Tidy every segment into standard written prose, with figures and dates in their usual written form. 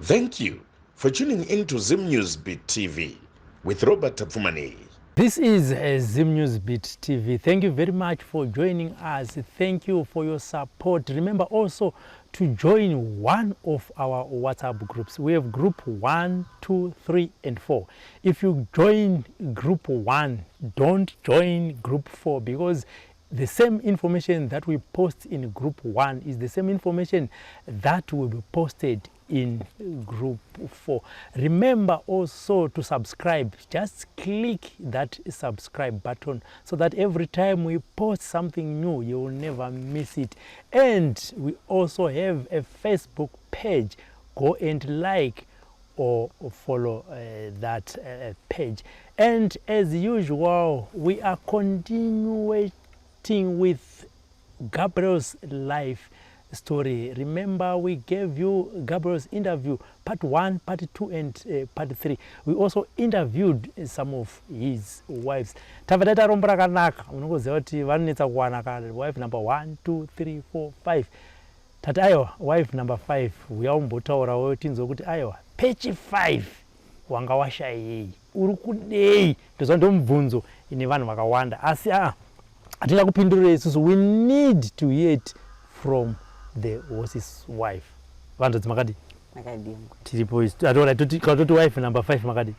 Thank you for tuning in to Zim News Beat TV with Robert Tapfumaneyi. This is Zim News Beat TV. Thank you very much for joining us. Thank you for your support. Remember also to join one of our WhatsApp groups. We have group 1, 2, 3 and 4. If you join group 1, don't join group 4 because the same information that we post in group 1 is the same information that will be posted in group 4. Remember also to subscribe. Just click that subscribe button so that every time we post something new, you will never miss it. And we also have a Facebook page. Go and like or follow that page. And as usual, we are continuing with Gabriel's life story. Remember, we gave you Gabriel's interview, part 1, part 2 and part 3. We also interviewed some of his wives. Tabva taita rombo rakanaka, unongoziva kuti vanonetsa kuwana ka wife number 1, 2, 3, 4, 5. Tati aiwa, wife number 5 uya umbotaurawo tinzwe kuti aiwa, pechi 5 wanga washayei, uri kudei? Ndozva ndomubvunzo ine vanhu vakawanda, asi aa hatina kupindurira isusu. We need to hear it from the horse's wife. Vanhu makadi? Makadini? Tiripo. Atora toti wife number 5, makadi?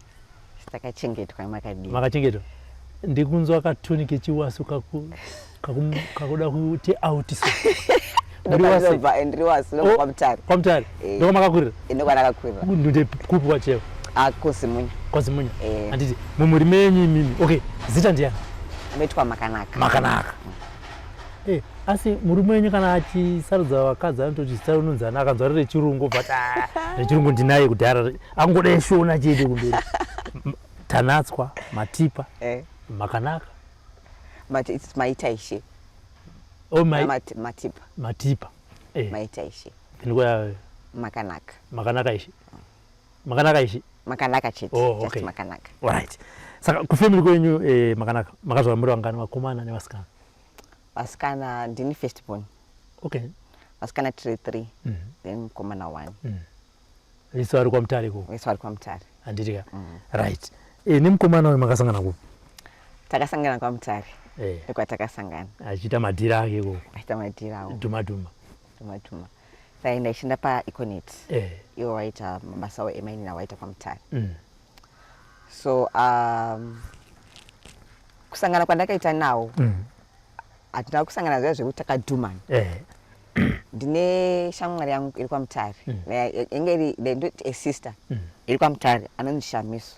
Takachengetwa, makadini? Makachengetwa. Ndikunzwa katuni kechiwasu kakuda kuti autiso. Ndiri Wasu, ndobva kwaMutare. KwaMutare? Eh. Ndoko makakurira? Ndokwandakakurira. Ndunde kupi kwachevo? KuZimunya. KwaZimunya? Eh. Handiti mumhuri menyu imimi. Okay, zita ndiani? Anoitwa Makanaka. Makanaka. Asi murume wenyu kana achisarudza vakadzi anototi zita rinonzi ana, akanzwa riri rechirungu but, "Ah, rechirungu ndinaye kudhara," angoda Shona chete kumberi. Tanatswa Matipa. Eh. Makanaka. But it's Maita Ishe. Oh, my, Matipa. Matipa. Maita Ishe. Ndikuya. Makanaka. Makanaka Ishe, Makanaka Ishe. Makanaka chete. Oh, just okay. Makanaka. Right, saka kufamily kwenyu, Makanaka, makazvarwa muri vangani, vakomana nevasikana? Vasikana, ndini first born. Vasikana tiri three, then mukomana one. Vese vari kwaMutare ikoko? Vese vari kwaMutare. Handiti ka? Right. Nemukomana uyu makasangana kupi? Takasangana kwaMutare. Ndokwatakasangana. Achiita madhira ake ikoko? Achiita madhira awo. Dhuma dhuma. Dhuma dhuma. Saka ndaishanda paEconet. Iwo waita mabasa awo emining, awaita kwaMutare. So kusangana kwandakaita nawo, hatina kusangana zviya zvekuti takadhumana. Ndine shamwari yangu iri kwaMutare. Inge iri, ndoti a sister iri kwaMutare, anonzi Shamiso.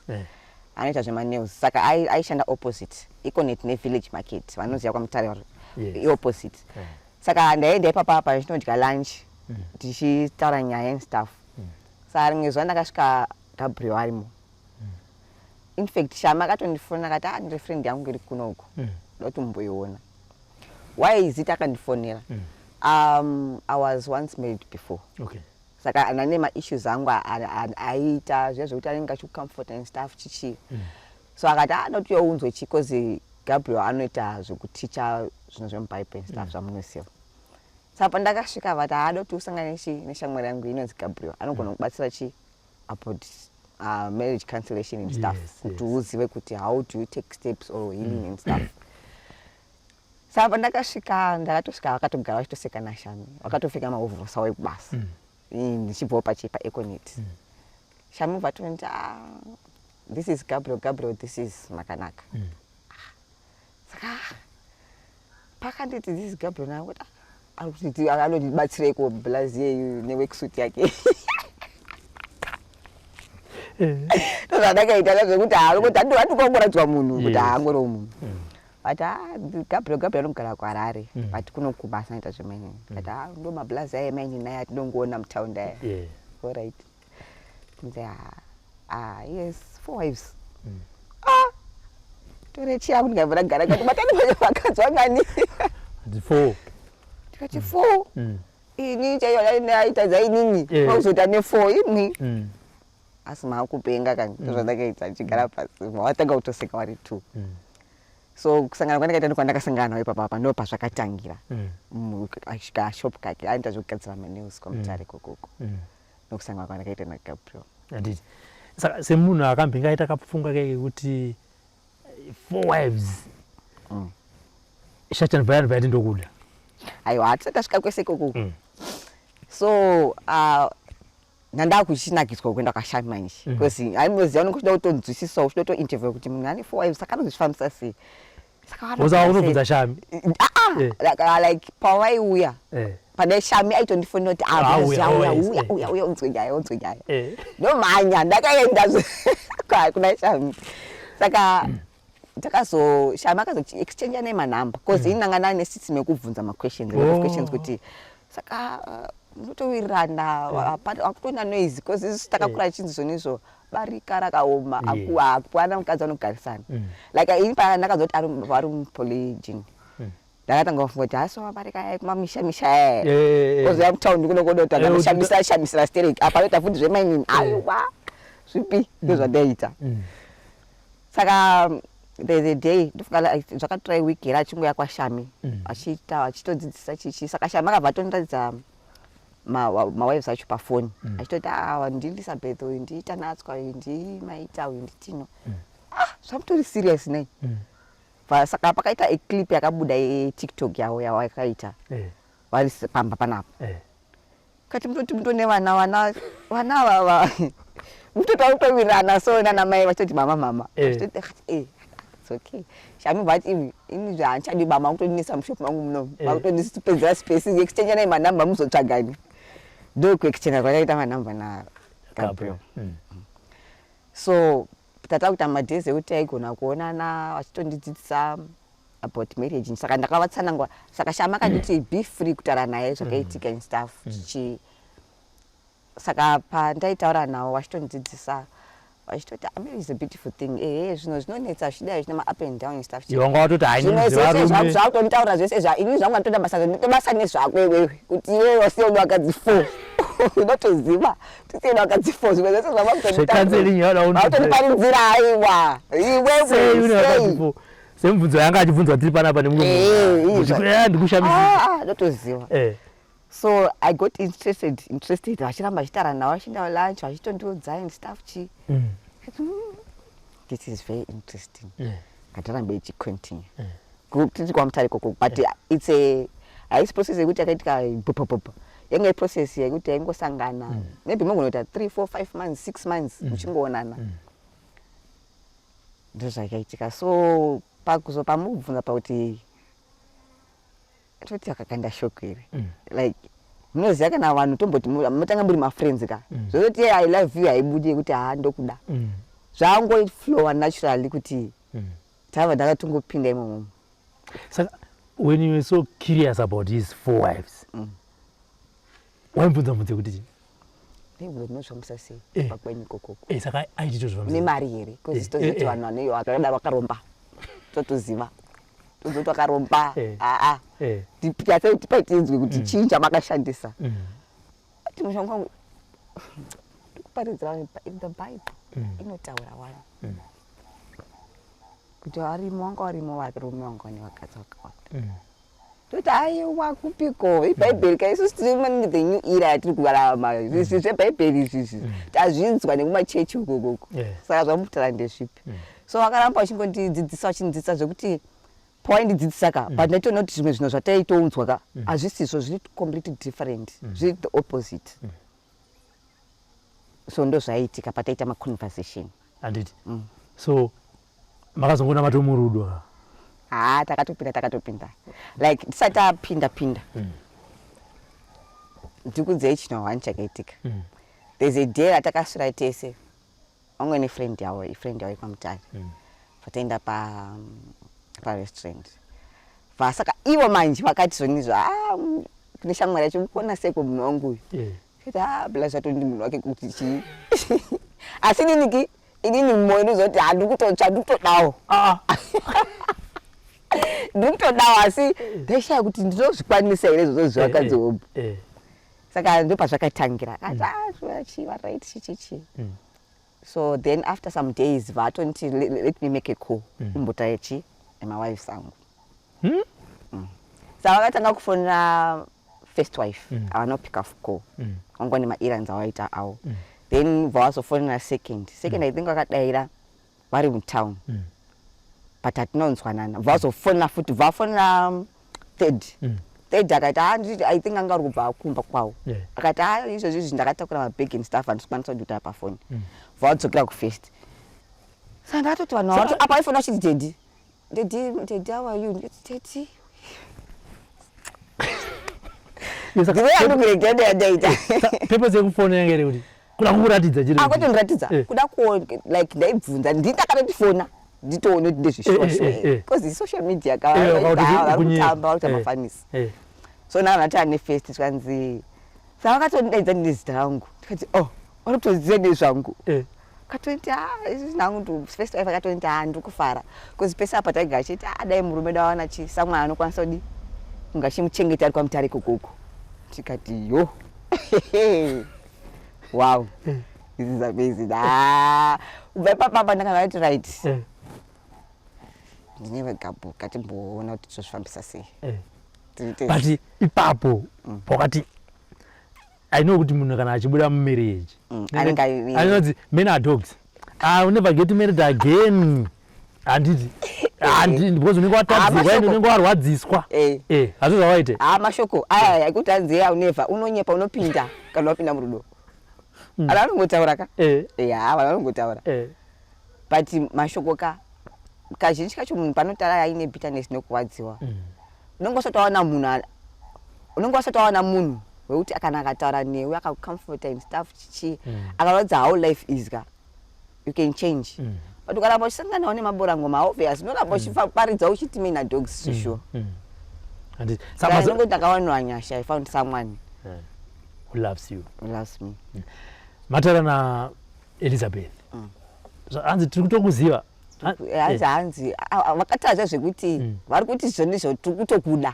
Anoita zvemanails, saka aishanda opposite Econet neVillage Market, vanoziva kwaMutare iopposite. Saka ndaienda ipapapa ndichinodya lunch, tichitaura nyaya and stuff. Saka rimwe zuva ndakasvika Gabriel arimo. In fact, Shama akatondifona akati, "Ah, ndiri friend yangu iri kunoku, ndoda kuti mumboiona." Why is it akandifonera? I was once married before. Saka ndane maissues angu aiita zviya zvekuti anenge achikucomfort and stuff, chichi. So akati anoti younzwe chi, 'cause Gabriel anoita zvekuticha zvinhu zvemubhaibheri and stuff, zvamunoziva. Saka pandakasvika vati haada kuti usangane chi neshamwari yangu inonzi Gabriel, anogona kubatsira chi about marriage cancellation and stuff, kuti uzive kuti how do you take steps or healing and stuff. Saka pandakasvika, ndakatosvika vakatogara vachitoseka naShami, vakatopfeka maovhorosi avo ekubasa. Ndichibvawo pachi paEconet. Shami vatonditi, "Ah, this is Gabriel. Gabriel, this is Makanaka." Saka pakanditi, "This is Gabriel," nakuti ari kuti anondibatsireiko blazi yeyu neworksuit yake? Ndozvandakaita zvekuti haangoti handikongoradzwa munhu kuti haangoriwo munhu. But ah, Gabriel, Gabriel anogara kuHarare, but kuno kubasa anoita zvemining. But ah, ndo mablazi aya emining aya atinongoona mutaundi aya. Alright. Ndinzi, "Ah, ah, yes, four wives." Ah, tore chiyangu ndikabva ndagara kati matani vakadzi vangani? Ndi four. Ndikati four? Ini chaiyo aita dzainini makuzoita nefour imwi? Asi maakupenga kani? Ndozvandakaita ndichigara pasi, watanga kutoseka vari two. So kusangana kwandakaita ndokwandakasangana nawo ipapapa, ndo pazvakatangira. Kashop kake anoita zvekugadzira manails kwaMutare ikokoko. Nokusangana kwandakaita naGabriel. Handiti saka semunhu akambenge aita kapfungwa keke kuti four wives, shachan vayani vayati ndokuda? Aiwa, hatisati tasvika kwese ikoko. So ndandakuchinakidzwa kuenda kwaShami manje, because aimoziva unenge uchida kutonzwisisa, uchida kutointerview kuti munhu ane four wives saka anozvifambisa sei. Saka Oza unobvunza Shami? Ah, ah, like pavaiuya pane Shami aitondifonera kuti, Ah, uya, "Ah, oh, yes, uya, uya, uya, unzwe nyaya, unzwe nyaya." Ndomhanya, ndakaenda kuna Shami. Saka takazo Shami akazo exchange nemanhamba, because ini ndanga ndane system yekubvunza maquestions, a lot of questions, kuti saka munotowirirana, hakutoina noise? Because isusu takakura chinzi zvonizvo barika rakaoma, hakwana mukadzi anogarisana. Like ini pandakazoti vari mupolygyny, ndakatanga kufunga kuti hasi mabarika aya kumamisha misha aya, ozoya mutaundi kunokodota, ndakashamisa shamisira stereki apa anoita futi zvemainini. Aiwa, zvipi ndozvandaita. Saka there's a day, ndofunga like zvakatora week here, achingoya kwaShami, achiita achitodzidzisa chichi. Saka Shami akabva atondiratidza mawives acho pafoni, achitoti, "Ah, ndiElizabeth uyu, ndiTanatswa uyu, ndiMaita uyu, ndiTino." Ah, zvamutori serious nei. Saka pakaita eclip yakabuda yeTikTok yavo yavakaita vari pamba panapa, kati mutoti mutone vana, vana, vana vava mutoti vakutowirirana so nana mai vachitoti mama, mama. Vachitoti, "It's okay." Shami vati, "Imi, ini zvahandichadi baba, makutondinisa mushop mangu munomu, makutondipedzera space. Exchange nai manhamba, muzotsvagani." Ndokuexchange kwakaita manhamba naGabriel. So tata kuita madays ekuti aigona kuonana, vachitondidzidzisa about marriage. Saka ndakavatsanangura. Saka Shama akanditi be free kutaura naye zvakaitika and stuff chichi. Saka pandaitaura navo vachitondidzidzisa, vachitoti, "Ah, marriage is a beautiful thing. Ehe, zvinhu zvinonetsa, zvichidai, zvine ma-up and down and stuff." Iwe wanga watoti Zvimwe haini zvese varume. Zvakutonitaura zvese zva ini zvangu ndatoda basa, ndinoto nezvako iwewe, kuti iwewe wasiya vakadzi four, unotoziva tisiye vakadzi four, zvimwe zvese. Zvecounseling yauda Zvavakutondiparidzira, aiwa. Sei une vakadzi Iwewe. four? Semubvunzo yanga achibvunzwa tiri panapa nemumwe Eh, munhu. izvo. Kuti, ndikushamisisa. Ah, ndotoziva. So I got interested, vachiramba vachitaura navo, vachienda lunch, vachitondiudza and stuff chi. This is very interesting. Ngatirambe ichicontinue. Tiri kwaMutare ikoko, but it's a haisi process yekuti yakaitika bopopop. Yange iprocess yekuti yaingosangana, maybe mogona kuita 3, 4, 5 months, 6 months muchingoonana. Ndozvakaitika. So pakuzo pamubvunza pakuti toti akakanda shock here, like munoziva kana vanhu tomboti motanga muri mafriends ka, zvozoti "I love you" haibudi yekuti haa, ndokuda. Zvangoflowa naturally kuti tava ndakatongopinda imomo. Saka when you were so curious about his four wives, waimubvunza mubvunzo yekuti chii? Ndibvunza, "Ndinozvifambisa sei pakwenyu ikokoko?" Saka aititozvifambisa? Nemari here? Because toziva kuti vanhu vaneyo vakadaro vakaromba, totoziva, tozoti vakaromba. Aa, tipai tinzwe kuti chii chamakashandisa. Ati, "Mushonga wangu ndikuparidzira vanhu, in the Bible inotaura wani kuti varimo wanga varimo varume vanga vane vakadzi vakawanda." Toti, "Aiwa, kupiko? Ibhaibheri ka. Isusu tiri the new era yatiri kurarama. Izvi zvebhaibheri izvizvi tazvinzwa nekumachechi ukokoko." Saka zvamutaura ndezvipi? So vakaramba vachingondidzidzisa, vachindidzidzisa, zvekuti pawaindidzidzisa ka, but ndaitoona kuti zvimwe zvinhu zvataitounzwa ka hazvisizvo, zviri completely different, zviri the opposite. So ndo zvaiitika pataita maconversation. Handiti so makazongoona matomurudo ka? Ha, takatopinda, takatopinda. Like tisati tapinda pinda, ndikudzei chinhu one chakaitika. There's a day ratakaswera tese, vamwe nefriend yavo, ifriend yavo yekwaMutare. Vataenda pa parestaurant va. Saka ivo manje vakati zvonizvo, "Ah, kune shamwari yacho, mukuona seko munhu wangu uyu?" Kati, "Ah, bila zvatondi munhu wake kuti chii?" Asi niniki inini mumwoyo ndozoti handikutotsva, ndikutodawo. Ah. Ndikutodawo, asi ndaishaya kuti ndinozvikwanisa here izvozvo zvakadzi hobu. Saka ndopazvakatangira. Akati, "Ah, chiva right, chichichi." So then after some days vatonditi, "Let me make a call, umbotaura chi nemawives angu." Saka vakatanga kufonera. first wife, havana kupicka call. Vanga nemaerrands avaita avo. Then vawazofonera second. Second, I think vakadaira vari mutown, but hatinonzwanana. Vazofonera futi, vafonera third. Third akati, "Ah, I think anga ari kubva kumba kwavo." Akati, "A, izvozvi izvi ndakatakura mabag and stuff, handisi kukwanisa kutaura pafoni." Vadzokera kufirst. Saka ndakatoti vanhu apa aifona achiti, "Daddy, daddy, daddy, how are you?" Ndikati, "Daddy." Saka Ndiwe andikuregeda yandaita. Purpose yekufona yange iri kuti kuda kukuratidza chiri Ah, kwete ndiratidza. Kuda kuona, like ndaibvunza, ndini ndakatotifona nditoone kuti ndezveshuwa shuwa, because social media ka, Vakakuti vari kunyepa. kutamba, vari kuita mafanisi. So nana ndati ane first, tikanzi saka vakatondidaidza nezita rangu. Ndikati, "Oh, vari kutoziva nezvangu." Katoti, "Ah, izvi nangu." First wife akatoti, "Ah, ndiri kufara," because pese apa taigara achiti, "Ah, dai murume dawana chi samwe anokwanisa kudi kunge achimuchengeta ari kwaMutare ikokoko." Tikati, "Yo, wow, this is amazing." Ah, kubva ipapapa ndakabva ndati, "Right, ndine vegabhu, katimboona kuti tozvifambisa sei." But ipapo pakati, I know kuti munhu kana achibuda mumarriage, Anenge anonzi men are dogs, I will never get married again, handiti? Handi, because unenge watadzirwa, ende Mashoko. unenge warwadziswa. Hazvo zvawaite. Ha, mashoko aya ekuti hanzi I never, unonyepa. Unopinda kana wapinda murudo, vanhu vanongotaura ka. Ya, vanhu vanongotaura. But mashoko ka, kazhinji kacho munhu panotaura aine bitterness nekurwadziwa. Unenge wasati wawana munhu wekuti kana akataura newe akakucomforta and stuff, chichi, akaratidza how life is ka, you can change. But ukaramba uchisanganawo nemaborangoma, obvious unoramba uchiparidza uchiti men are dogs, sure. Handiti? Saka ndinongoti ndakawanirwa nyasha. I found someone Who loves you. Who loves me. Mataura naElizabeth. Hanzi tiri kutokuziva. Hanzi vakataura zvekuti vari kuti zvonizvo tiri kutokuda,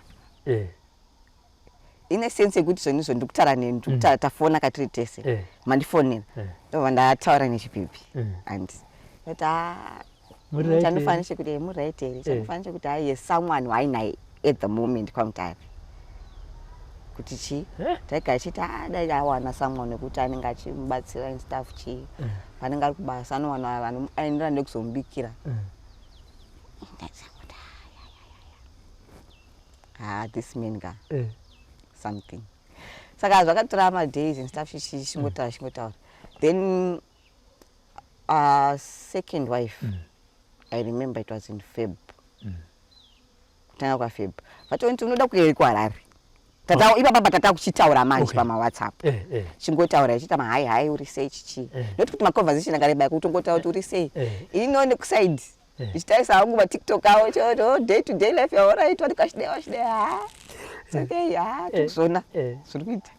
ine sense yekuti zvonizvo ndiri kutaura neni, ndiri kutaura, tafona katiri tese. Mandifonera, ndobva ndataura nechibhibhi and ndati, "Ah, Muri right chandofanira here? chekuti muri right here? Chandofanira chekuti hai, yes, someone wainaye at the moment kwaMutare kuti chi taigara chiti, ah, dai awana someone wekuti anenge achimubatsira and stuff, chi panenge ari kubasa anowana vanoenderana nekuzomubikira." Ndati, "Ah, this man ka, something." Saka zvakatora madays and stuff, chingotaura, chingotaura. Then second wife, I remember it was in Feb, kutanga kwaFeb. Vatoti unoda kuenda kuHarare. Ipapa tata kuchitaura manje pamawhatsapp. Chingotaura ichiita mahai hai, uri sei, chichi. Not kuti maconversation akareba, ekutongotaura kuti uri sei. Ini nekuside ndichitarisa hangu maTikTok avo, choti, "Oh, day to day life, alright, vari kachidai wachidai." Ha, it's okay. Ha, tikuzona zviri kuita.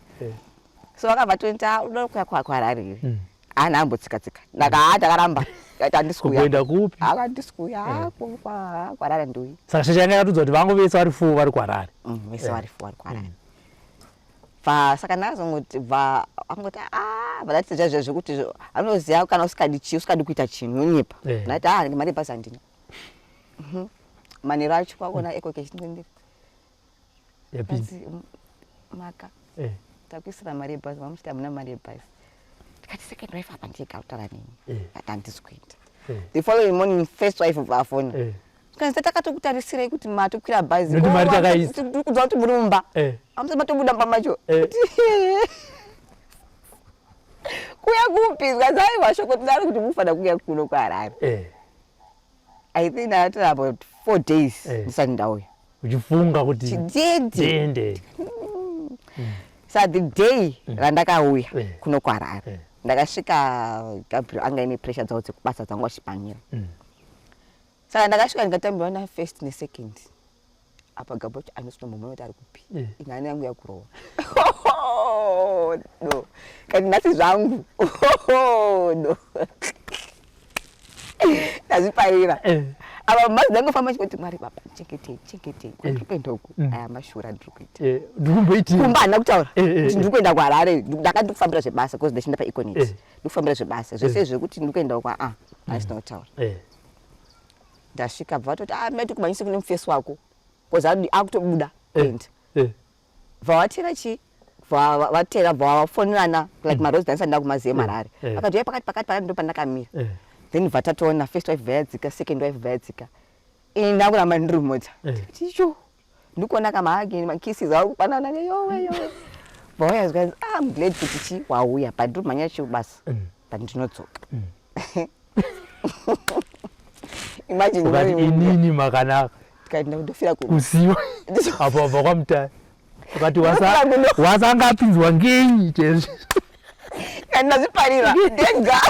So vakabva tonti, "Ah, unoda kuya kuHarare here?" Haana ambotsika-tsika. Ndaka ndakaramba, ndikati handisi kuuya. Kuenda kupi? Handisi kuuya kuHarare, ndoyi. Saka shasha yanga yakatudza kuti vangu vese vari four vari kuHarare. Vese vari four vari kuHarare. Bva saka ndakazongoti, bva angoti, a, vadatidza zvaizvo zvekuti anoziva kana usikadi chi usikadi kuita chinhu unonyepa. Ndati, "A, mari yebhazi handina." Manheru acho kwakuona EcoCash ndindiri Yapinda. Hanzi, "Maka takuisira mari yebhazi, mamuchiti hamuna mari yebhazi." Ndikati, "Second wife apa ndiyega kutaura neni." Ati, "Handisi kuenda." The following morning, first wife afona. Kanzi, "Takatokutarisirai kuti matokwira bhazi." Nekuti mari takaisa. Tiri kunzwa kuti muri mumba. Amusati matobuda mumba macho. Kuti kuya kupi? Zvikanzi, "Aiwa, shoko tinaro kuti mufanira kuuya kuno kuHarare." I think ndakatora about 4 days ndisati ndauya. Uchifunga kuti Chidede. Dende. Sa the day randakauya kuno kuHarare, ndakasvika Gabriel anga ine pressure dzavo dzekubasa dzangu achipanyira. Saka ndakasvika ndikatambirwa nafirst nesecond. Apa Gabo kuti anosinombomona kuti ari kupi. Ingani yangu yakurohwa no kati nhasi zvangu no ndazviparira. Apa mazi ndangofamba chikuti, "Mwari baba, chengetei, chengetei." Kwandiri kuenda uku, aya mashura ndiri kuita. Ndikumboitii? Kumba handina kutaura kuti ndiri kuenda kuHarare. Ndakati ndiri kufambira zvebasa because ndichinda paEconet. Ndiri kufambira zvebasa zvese zvekuti ndiri kuenda uku, aa, handisina kutaura. Ndasvika, bva vatoti, "A, mati kumhanyise kune mufesi wako," because akutobuda kuenda. Bva vatera chi, bva vatera, bva vafonerana like maroads ndandisati ndakumaziva marari. Vakati uya pakati pakati pakati, ndo pandakamira. Then bva tatoona first wife bva yadzika, second wife bva yadzika, ini ndakuramba ndiri mumota. Tikati yo, ndikuona kamahug, makisses ari kupanana, yowe yowe. Bvauya zvikanzi, "Ah, I'm glad kuti chi wauya, but ndiri kumhanya chi basa, but ndinodzoka." Imagine. Ukati inini makanaka. Tikati ndofira ku Kusiwa apo wabva kwaMutare, ukati Ndofira kuno. Wasangapinzwa ngenyi chezvi? Kati ndazviparira ndega,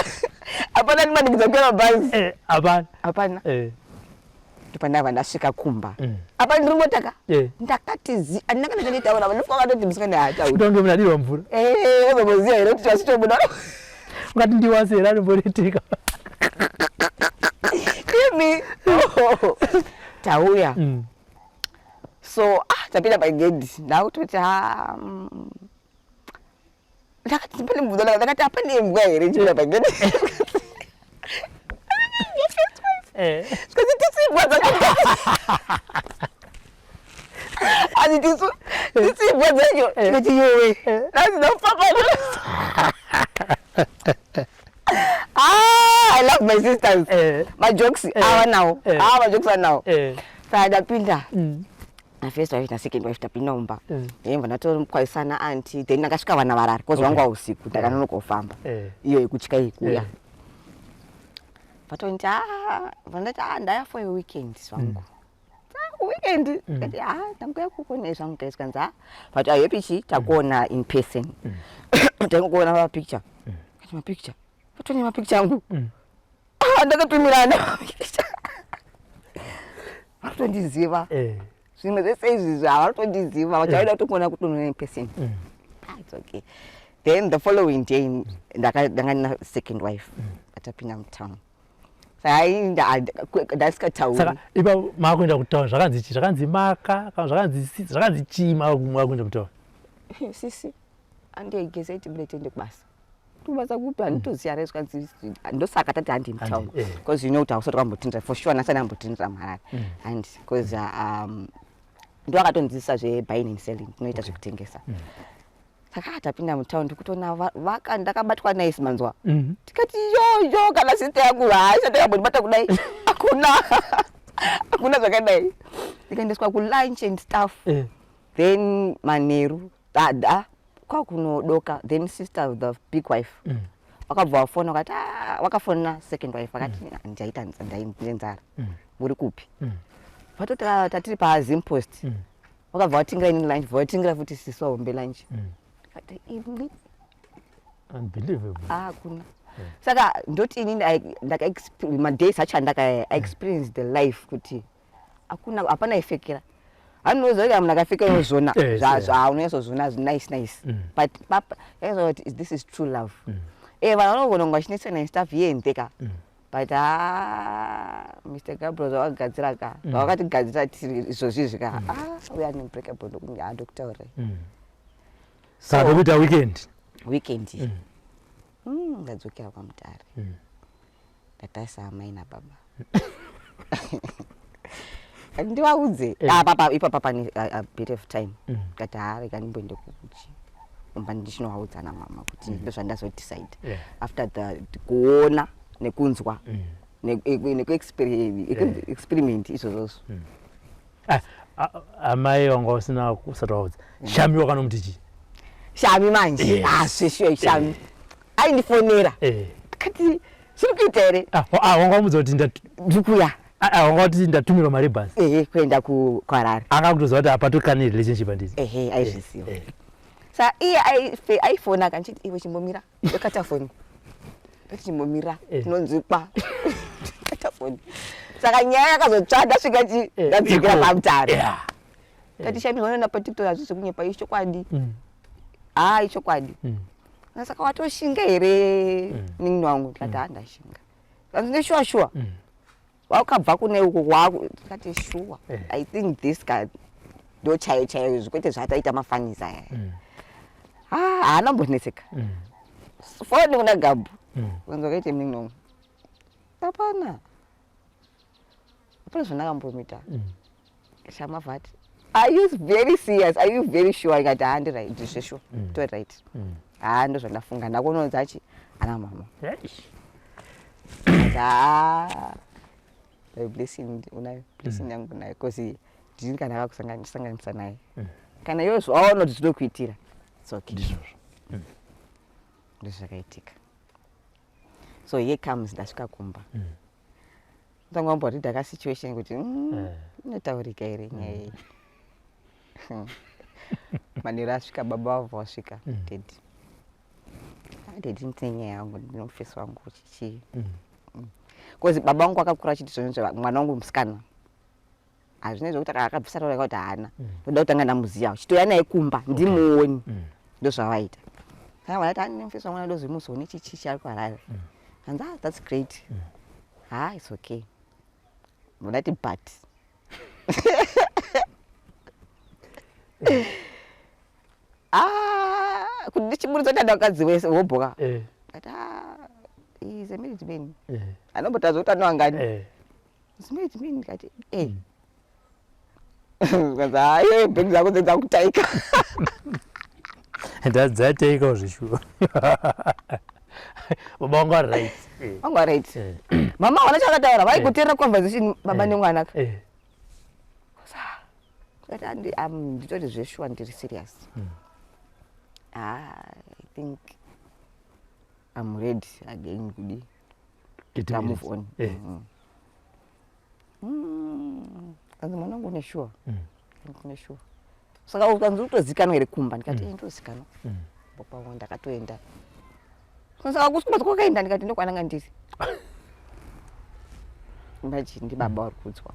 hapana ndimanikidza kukwira mabhazi. Hapana. Hapana. Ndopandabva ndasvika kumba. Apa ndiri motaka. Ndakati zi, handina kana chanditaura, vanofika vakatoti musikana haatauri. Kutonge munadirwa mvura. Ozomboziva here kuti vasitobuda? Ukati ndiwase here anomboretika? Imi tauya. So ah, tapinda pagedhi, ndakutoti ha, ndakati pane mubvunzo, ndakati hapane imbwa here ichipinda pagedhi? Zvikanzi tisi imbwa dzacho, asi tisu tisi imbwa dzacho. Ndikati yowe, ndasina kufamba. Ah, I love my sisters. Majokes ava nawo. Ah, majokes anawo. Saka ndapinda nafirst wife nasecond wife, tapinda mumba. Ndobva ndatokwazisana aunty, then ndakasvika vana varara because vangu usiku ndakanonoka kufamba. Iyo yekutya iyi kuuya. Vatonditi, ah, vandati, ah, ndaya for a weekend zvangu. Ah, weekend? Ndati, ah, ndanguya kukuonai zvangu guys. Kanzi, ah, but I happy chi takuona in person, tangokuona mapicture. Kati mapicture? Vatone mapicture angu. Ah, ndakatumirana, vakutondiziva. Zvimwe zvese izvi havatondiziva, vachaida kutokuona kutoona in person. Ah, it's okay. Then the following day ndanga ndina second wife, atapinda mutown. Saka hai, ndasikatauri. Saka ipapo maakuenda kutown, zvakanzi chii? Zvakanzi maka kana zvakanzi zvakanzi chii maakuenda kutown? Sisi, andiegeze, tibude tiende kubasa. Kubasa kupi? Handitoziva re. Zvikanzi ndosaka tati handi mutown. Handi. Because you know kuti hausati wambotindira for sure, nasati ambotindira muHarare and because ndo akatondidzidzisa zvebuying and selling, tinoita zvekutengesa. Saka tapinda mutown, ndikutoona ndakabatwa nice, manzwa. Tikati yo yo, kana sister yangu haisati yakambondibata kudai, hakuna, hakuna zvakadai. Ndikaendeswa kulunch and stuff. Then manheru dada kwakunodoka, then sister of the big wife vakabva vafona, vakati, "Ah," vakafona second wife, vakati ndaita ndine nzara, muri kupi? Vatoti, "Ah, tatiri paZimpost." Vakabva vatingira ini lunch, bva vatingira futi sisi vahombe lunch. Kati imi. Unbelievable. Hakuna. Saka ndoti inini madays acho andaka experience the life kuti hakuna, hapana ifekera. Haninoziva kuti munhu akafeka unozviona. Zvaunonyatsoziona nice nice. But papa yaizwa kuti this is true love. Vanhu vanogona kunge vachinetsana and stuff here and there ka, but ha, Mr Gabriel, zvavakagadzira ka, zvavakatigadzira tiri izvozvizvi ka, ah, we are unbreakable, ndokutaurirai. Saka tokuita weekend. Weekend. Ndadzokera kwaMutare. Ndatarisa amai nababa, ndivaudze. Ah, papa ipapa pane a bit of time. Kati ha, rega ndimboende kuchi kumba ndichinovaudza namama kuti ndozvandazodecide after the kuona nekunzwa nekuexperiment izvozvozvo. Ah, ah, amai vanga usina kusati waudza, Shami wakanomuti chii? Shami manje? Ah, zveshuwa, Shami aindifonera. Akati zviri kuita here? Ah, ah, wanga wamudza kuti ndikuya. Ah, ah, wanga kuti ndatumirwa mari bhasi. Ehe, kuenda kuHarare. Anga kutoziva kuti hapatokane relationship, handiti? Ehe, aizviziva. Saka iye aifona kanchiti, iwe chimbomira, ndokata foni, ndoti chimbomira. Tinonzwikwa, kata foni. Saka nyaya yakazotsva ndasvika chi ndadzokera iko. paMutare. Tati Shami, zvanoenda paTikTok hazvisi kunyepa, ichokwadi. Ha, ichokwadi. Saka watoshinga here ninini wangu? Ndikati ha, ndashinga. Kanzi neshuwa shuwa wakabva kune uko waku? Ndikati shuwa. I think this guy ndo chaiyo chaiyo izvi, kwete zvataita mafanisa aya. Ah, haana mbonetseka. Foni kuna Gabhu. Kanzi wakaite munini wangu? Hapana, hapana zvandakambomuita. Shamavhati. Are you very serious? Are you very sure? Ndikati haa, ndi right, ndizveshuwa, tori right. Haa, ndozvandafunga. Ndakunoudza chi ana mama. Ndikati haa, blessing unayo, blessing yangu unayo, because ndini kana akakusanganisa naye. Kana iwe zvawaona kuti zvinokuitira, it's okay. Ndizvozvo. Ndozvakaitika. So here comes ndasvika kumba. Tanga wamboridha ka situation kuti inotaurika here nyaya iyi. Manheru asvika, baba vabva vasvika, daddy. Ah, daddy, ndine nyaya yangu, ndine mufesi wangu chichi. Because baba vangu vakakura achiti zvonizvo mwana wangu musikana. Hazvina zvokuti akabvisa taura kuti haana. Ndoda kutanga ndamuziva. Chitouya naye kumba ndimuoni. Ndozvavaita. Saka vanati ane mufesi wangu ndozimuzoone chichi ari kuHarare. Hanzi, ah, that's great. Ah, it's okay. Ndati but. Ah, kuti ndichiburitsa kuti ndakadzi wese wobhoka. Ndati ah, he is a married man. Anombotaura kuti anoangani. Is married man, ndikati eh. Kanzi hayi, bhegi dzako dzakutaika. Ndadzataikawo zveshuwa, baba vangu ari right. Vangu ari right. Mama havana chavakataura, vaikuteerera conversation baba nemwana ka. Ndikati nditori zveshuwa, ndiri serious. Ah, I think I'm ready again kudi Get ta move married. On. Kanzi mwana wangu une sure? Une sure? Saka ukanzi utozikanwa here kumba? Ndikati mm. Ndozikanwa. Baba, ndakatoenda. Saka kusikumba kwakaenda, ndikati ndokwananga ndiri. Imagine, ndibaba vari kuudzwa.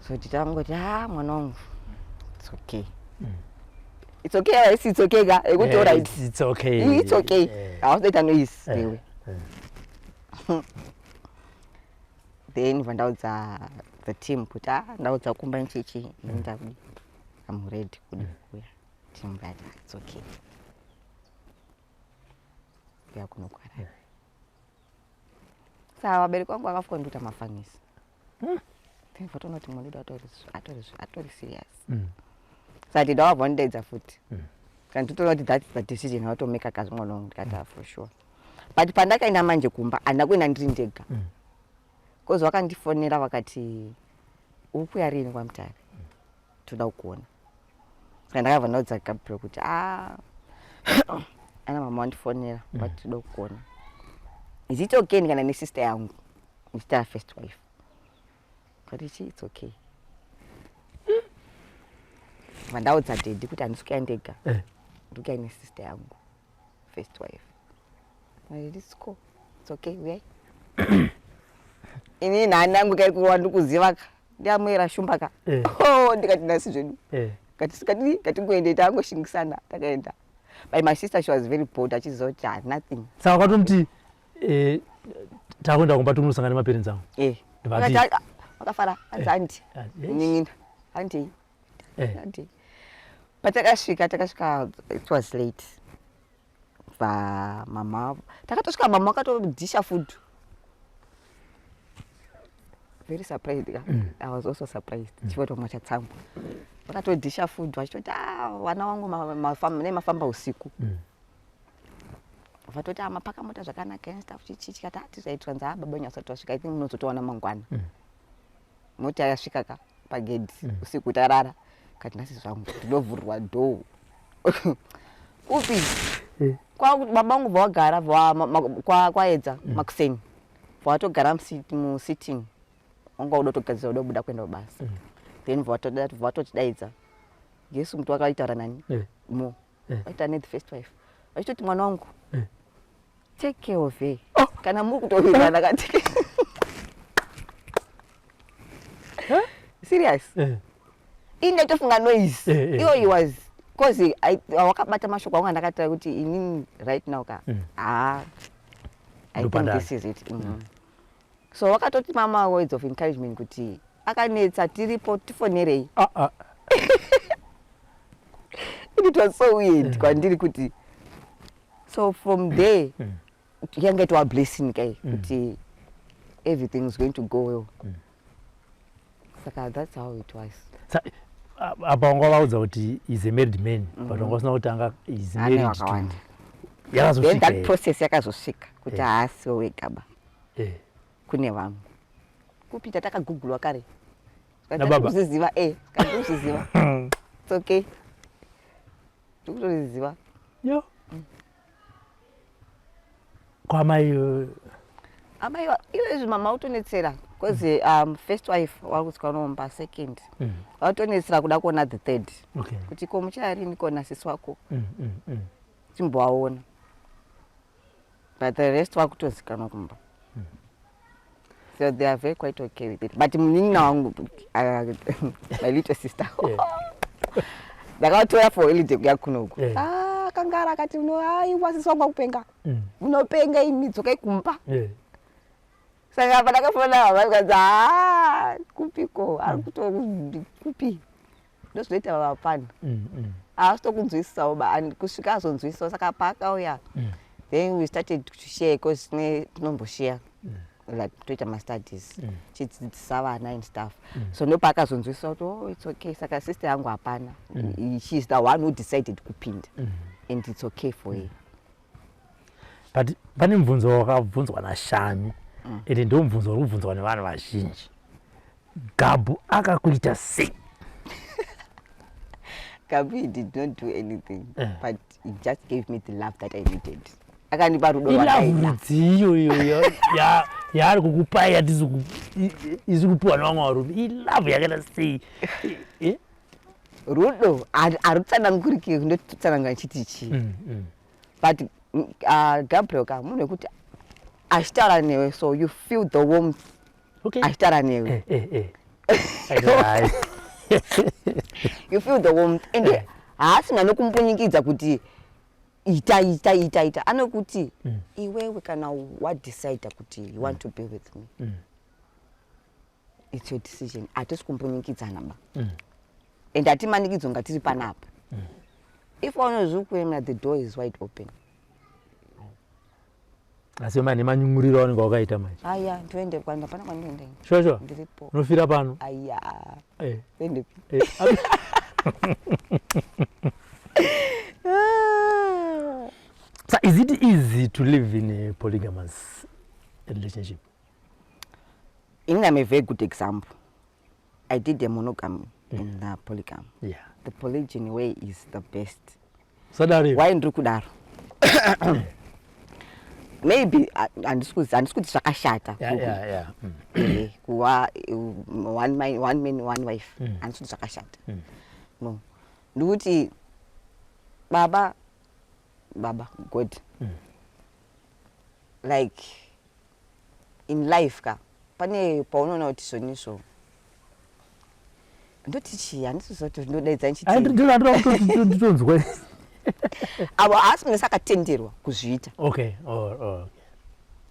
So titangoti ha, mwana wangu, it's okay. It's okay, haisi it's okay ka ekuti alright. It's okay. It's okay. Hauzoita noise newe. Then vandaudza the team kuti ah, ndaudza kumba nchichi, ini ndakudi, I'm ready kudi kuuya. Team vati ah, it's okay, kuya kuno kuHarare. Saka vabereki vangu vakafuka ndikuita mafanisi, then vatoona kuti mwana wedu atori serious. Saka tida wabva futi kana totoona kuti that's the decision vatomeka kazi mwana wangu. Ndikati ah, for sure. But pandakaenda manje kumba, handina kuenda ndiri ndega, because vakandifonera vakati uri kuya rini kwaMutare, toda kukuona. Saka ndakabva ndaudza Gabriel kuti a ana mama wandifonera vati toda kukuona, is it okay ndikaenda nesister yangu, ndichita first wife? Kati chi it's okay. Vandaudza daddy kuti handisi kuya ndega, ndikuya nesister yangu, first wife. Let's go, it's okay, uyai. Ini nhani yangu kai kurwa, ndikuziva ka, ndiamuyera shumba ka. Oh, ndikati nhasi zvedu kati katingoende, tangoshingisana, takaenda. But my sister, she was very bold, achiziva kuti ah, nothing. Saka wakatomuti takuenda kumba, tomunosangana nemaparents angu? Eh. Vati- Vakati, ah, vakafara, hanzi handi Yes. nyina, handei, handei. Patakasvika, takasvika, it was late. Va mama, takatosvika mama vakatodhisha food, very surprised ka. I was also surprised, chivoti vamwe vachatsambwa, vakatodhisha food vachitoti ah, vana vangu nemafamba usiku. Vatoti ah, mapaka mota zvakanaka and stuff chichi. Chikati ah, tizvaitwa nzi ah, baba wenyu asati vasvika, I think munozotowana mangwana. Mota yasvika ka pagedhi usiku, tarara. Kati nhasi zvangu ndinovhurirwa door upi? Kwakuti baba vangu bva vagara kwaedza makuseni, bva vatogara musitting, wanga uda kutogadzira, uda kubuda kuenda kubasa. Then bva vatotidaidza. Yesu, muti wakaitaura nani? Mo vaita ne the first wife, vachitoti mwana wangu, take care of her. Kana muri kutowirirana kati serious. Ini ndaitofunga noise. Iwo he was, cause wakabata mashoko angu andakataura kuti inini right now ka, ah, I think Ndopandari. this is it. So wakatoti mama words of encouragement kuti akanetsa tiripo, tifonerei. Ah, ah. It was so weird kwandiri kuti so from there yanga itova blessing kai kuti everything is going to go well. Saka that's how it was. Apa wanga vaudza kuti is a married man, but wanga usina kuti anga is Ane married to. wakawanda. Then Yakazosvika that here? process yakazosvika kuti haasiwo wega ba, kune vamwe. Kupita takagugulwa kare. Nababa? Kuzviziva, kuzviziva, it's okay, tikutozviziva. Yo, kwamai Amai izvezvi mama utonetsera because first wife wakutswa nomba second, vatonetsera kuda kuona the third, kuti ko mucharini kona sisi wako, chimbovaona, but the rest vakutozikanwa kumba, so they are very quite okay with it. But munin'ina wangu, my little sister, ndakatora for holiday kuya kunoku. Ah, kangara akati, "Aiwa, sisi wangu akupenga, munopenga imi, dzokai kumba." Saka pandakafona hama ikanzi, "Ha, kupiko ari kuto kupi?" Ndozvinoita vapana, haasitokunzwisisawo ba, and kusvika azonzwisisawo. Saka paakauya, then we started to share, because tinomboshare like toita mastudies, chidzidzisa vana and stuff. So ndopaakazonzwisisa kuti, "Oh, it's okay." Saka sister yangu hapana, she is the one who decided kupinda, and it's okay for her. But pane mubvunzo wakabvunzwa naShami, ende ndo mubvunzo uri kubvunzwa nevanhu vazhinji: Gabhu akakuita sei? Gabi did not do anything, but he just gave me the love that I needed. Akandipa rudo Ilove rwandaida. Rudziyo iyoyo yaari kukupai yatisi isi kupiwa nevamwe varume, ilove yakaita sei? Eh? Rudo harutsananguriki, ndotsanangura chiti chii? But Gabriel ka munhu wekuti achitaura newe, so you feel the warmth achitaura newe. Aita hai. You feel the warmth, and haasi munhu anokumbunyikidza kuti ita, ita, ita, ita. Anokuti, "Iwewe kana wadecida kuti you want to be with me, it's your decision. Hatisi kumbunyikidzana ba, and hatimanikidzwa nga tiri panapa. If waona zviri kuemera, the door is wide open." Asi mane manyunguriro aunenge wakaita manje? Aya, ndoende kwanda, pana kwandoenda. Sure sure? Ndiripo. Unofira pano? Aya. Ndoendepi? Eh. So is it easy to live in a polygamous relationship? Inini I'm a very good example. I did the monogamy and the polygamy. The polygyny way is the best. Sadari. Why ndiri kudaro? Maybe handisi kuti zvakashata kuva one man, one wife. Handisi kuti zvakashata, no. Ndikuti baba, baba God, like in life ka, pane paunoona kuti zvonizvo, ndoti chii, handisi kuti ndodaidza nchiti. Nditonzwa. Avo haasi munhu akatenderwa kuzviita. Okay. Oh.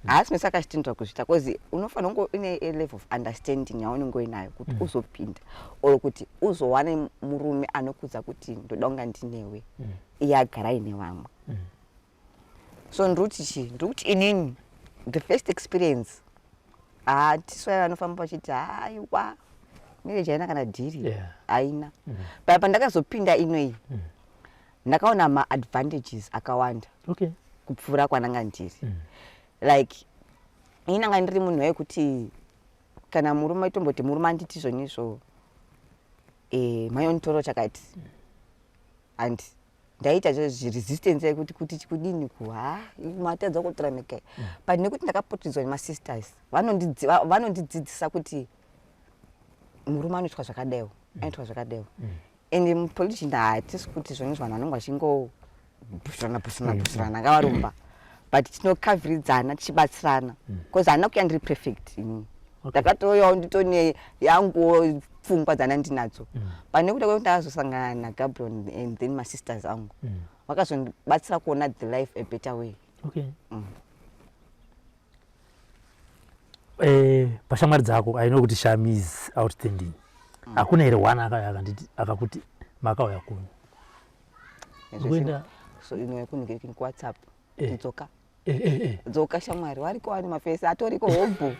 Haasi munhu akachitenderwa kuzviita, because unofanira kunge une a level of understanding yaunenge uinayo kuti uzopinda, or kuti uzowane murume anokudza kuti ndoda kunga ndinewe, iye agara aine vamwe. So ndiri chii, ndiri kuti inini the first experience, hatisu vaya vanofamba vachiti, "Haiwa, marriage haina kana dhiri." Haina. But pandakazopinda inoyi, ndakaona maadvantages akawanda kupfuura kwananga ndiri. Like ini nanga ndiri munhu wekuti kana murume, tomboti murume anditi zvonizvo, mayonitoro chakati, and ndaita zviresistance yekuti kuti kudini ku, ha, matadza kutora mekai. But nekuti ndakapotidzwa nemasisters, vanondidzidzisa kuti murume anoitwa zvakadaiwo, anoitwa zvakadaiwo. And mupolygyny hatisi kuti zvonizvo vanhu vanonge vachingobhushirana, bhushirana, bhushirana ngavarumba, but tinokavhiridzana tichibatsirana, because handina kuya ndiri perfect inini. Ndakatouyawo nditone yanguwo pfungwa dzana ndinadzo, but nekuda kwekuti ndakazosangana naGabriel and then masisters angu vakazondibatsira kuona the life a better way. Pashamwari dzako, I know kuti Shami is outstanding. Hakuna here one akauya akanditi, akakuti makauya kuno Ukuenda- So ino kunenge kuWhatsApp, "Dzoka, dzoka shamwari." Wariko wani mafesi atoriko hobho,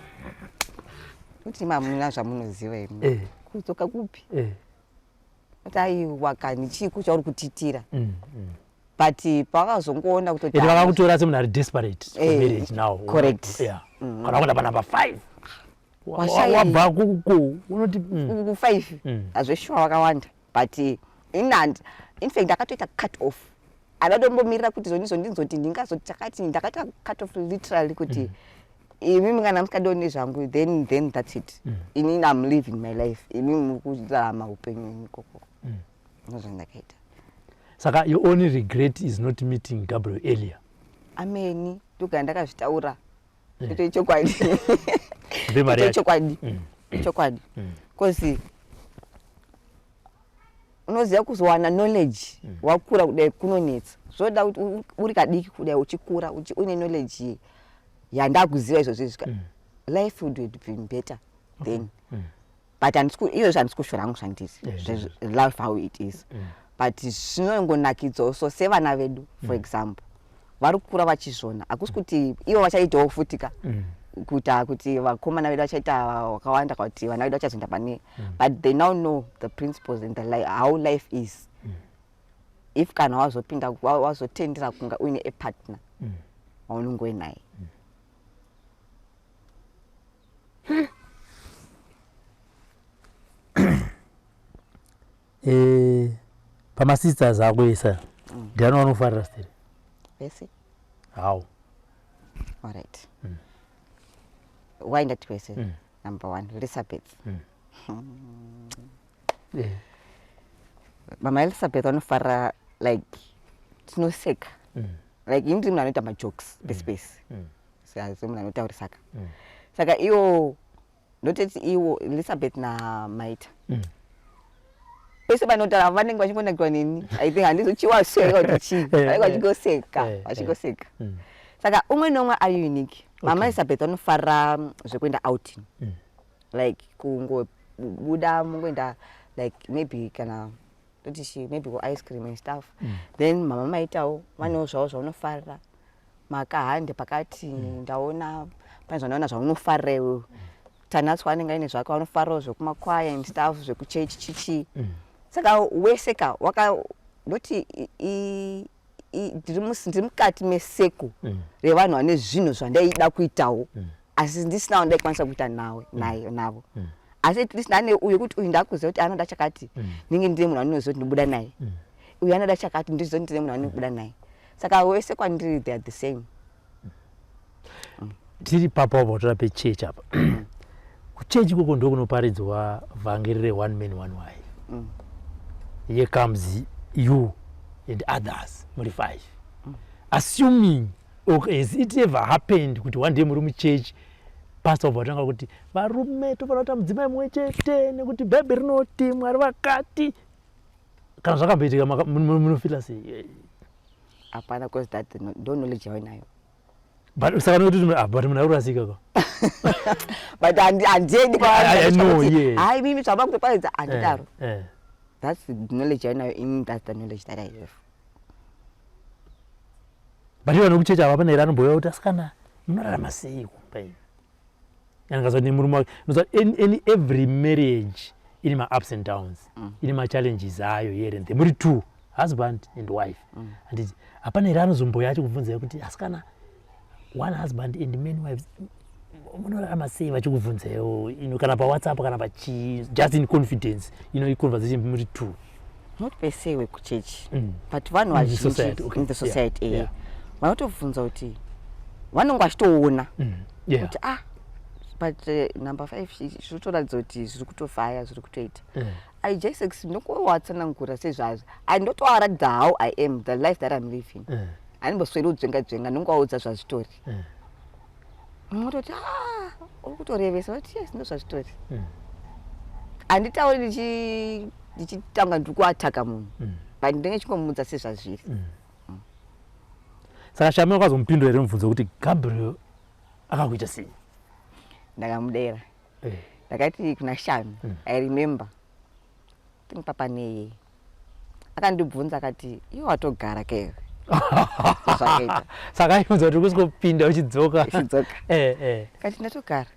kuti mamuna zvamunoziva imi. Kudzoka kupi? Kuti aiwa kani chiiko chauri kutitira. But pavakazongoona kutoti Ende vakakutora semunhu ari desperate for marriage now. Correct. Yeah. Kana wakuenda panumber 5. Washaya- Wabva kuku unoti ku5 hazveshuwa wakawanda, but inandi, in fact ndakatoita cut off. Andatombomirira kuti zvonizo ndinzoti ndingazoti chakati, ndakaita cut off literally kuti imi kana musikadioni zvangu, then that's it. Inini am living my life, imi muri kurarama upenyu hwenyu ikoko. Ndozvandakaita. Saka your only regret is not meeting Gabriel earlier? Ameni, ndogara ndakazvitaura. Ito chokwadi. Ndipe mari Ito yacho. Chokwadi, chokwadi, because unoziva kuzowana knowledge wakura kudai kunonetsa. Zvoda kuti uri kadiki kudai, uchikura uine knowledge yandakuziva izvozvo izvi, life would have been better then. But izvozvo handisi kushora hangu zvandiri. Love how it is, but zvinongonakidzawo so sevana vedu, for example, vari kukura vachizvona. Hakusi kuti ivo vachaitawo futika kuita kuti vakomana vedu vachaita wakawanda, kuti vana vedu vachazoenda pane, but they now know the principles and how life is if kana wazopinda wazotendera kunga uine a partner waunenge uinaye. Pamasisters ako esa, ndiani wanofarira stiri? Vese. How? Alright, why ndati wese? Number one, Elizabeth. Mama Elizabeth vanofarira, like tinoseka, like ini ndiri munhu anoita majokes pesi pesi, semunhu anotaurisaka. Saka iwo ndototi iwo Elizabeth naMaita, pese panotaura vanenge vachingonakirwa neni. I think handizochiwasweka kuti chii, vanenge vachingoseka, vachingoseka. Saka umwe neumwe ari unique. Mama Elizabeth vanofarira zvekuenda outing, like kungobuda mungoenda, like maybe kana toti chi maybe kuice cream and stuff. Then mama Maitawo vanewo zvavo zvaunofarira, makahande pakati. Ndaona pane zvandaona zvaunofarira iwewe. Tanatswa anenge aine zvake vanofarirawo, zvekumakwaya and stuff, zvekuchechi chichi. Saka wese ka waka ndoti ndiri mukati meseko revanhu vane zvinhu zvandaida kuitawo, asi ndisina wandaikwanisa kuita nawe naye navo. Asi at least ndane uyu kuti uyu ndakuziva kuti anoda chakati, ndinge ndine munhu andinoziva kuti ndobuda naye. Uyu anoda chakati, ndiziva kuti ndine munhu andinobuda naye. Saka wese kwandiri they are the same. Tiri papo apo tora pechechi apa. Kuchechi ikoko ndokunoparidzwa vhangeri re-one man one wife. Here comes you and others, muri five. Assuming, okay, has it ever happened kuti one day muri muchechi, pastor obva atanga kuti varume tofanira kuita mudzimai mumwe chete nekuti Bhaibheri rinoti, Mwari vakati? Kana zvakamboitika, munofila sei? Hapana, cause that ndo knowledge yavainayo. But saka nokuti, ah, but munhu ari kurasika ka. But handiendi. I know, yes. Hai, mimi zvava kutoparidza, handidaro. That's the knowledge yainayo ini, that's the knowledge that I have. But ivo nekuchechi ava, pane here anombouya kuti asikana munorarama sei kumba imi? Angaza nemurume wake. Noza any every marriage ine ma-ups and downs, ine ma-challenges ayo here and there. Muri two, husband and wife, handiti? Hapana here anozombouya achikubvunzai kuti asikana, one husband and many wives, munorarama sei? Vachikubvunzaiwo kana paWhatsApp kana pachii, just in confidence, iconversation muri two. Not per se wekuchechi, but vanhu In the vazhinji society, okay. in the society, vanotobvunza kuti vanonge vachitoona kuti ah, but number five zvinotoratidza kuti zviri kutofaya, zviri kutoita. I just ndokowatsanangura sezvazvo, andotovaratidza how I am, the life that I'm living. Handimbosweri udzenga dzenga, ndongovaudza zvazvitori. Unototi ah, uri kutorevesa. Vati yes, ndo zvazvitori. Handitauri ndichitanga ndiri kuataka munhu, but ndinenge chingomudza sezvazviri. Saka Shami wakazomupindura here mubvunzo wekuti Gabriel akakuita sei? Ndakamudera. Ndakati kuna Shami, I remember, think papaneye akandibvunza akati, "Iwe watogara kewe?" Zvakaita. Saka aibvunza kuti kusvikopinda uchidzoka. Uchidzoka. Kati ndatogara.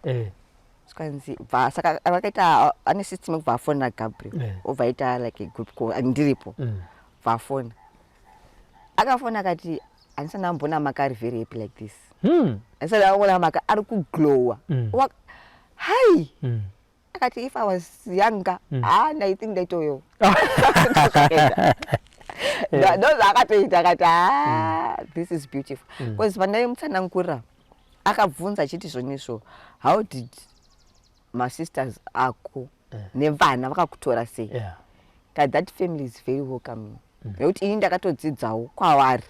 Zvikanzi bva saka vakaita ane system yekubva afonera Gabriel. Yeah. Obva aita like a group call and ndiripo. Bva afona. Akafona akati handisati ndamboona Maka ari very happy like this. Handisati ndamboona Maka ari kuglowa. Hai. Akati if I was younger, I think ndaitoyo. Ndozvaakatoita akati this is beautiful. Because pandaimutsanangurira akabvunza achiti zvonizvo, how did masisters ako nevana vakakutora sei? Ka that family is very welcoming. Nekuti ini ndakatodzidzawo kwavari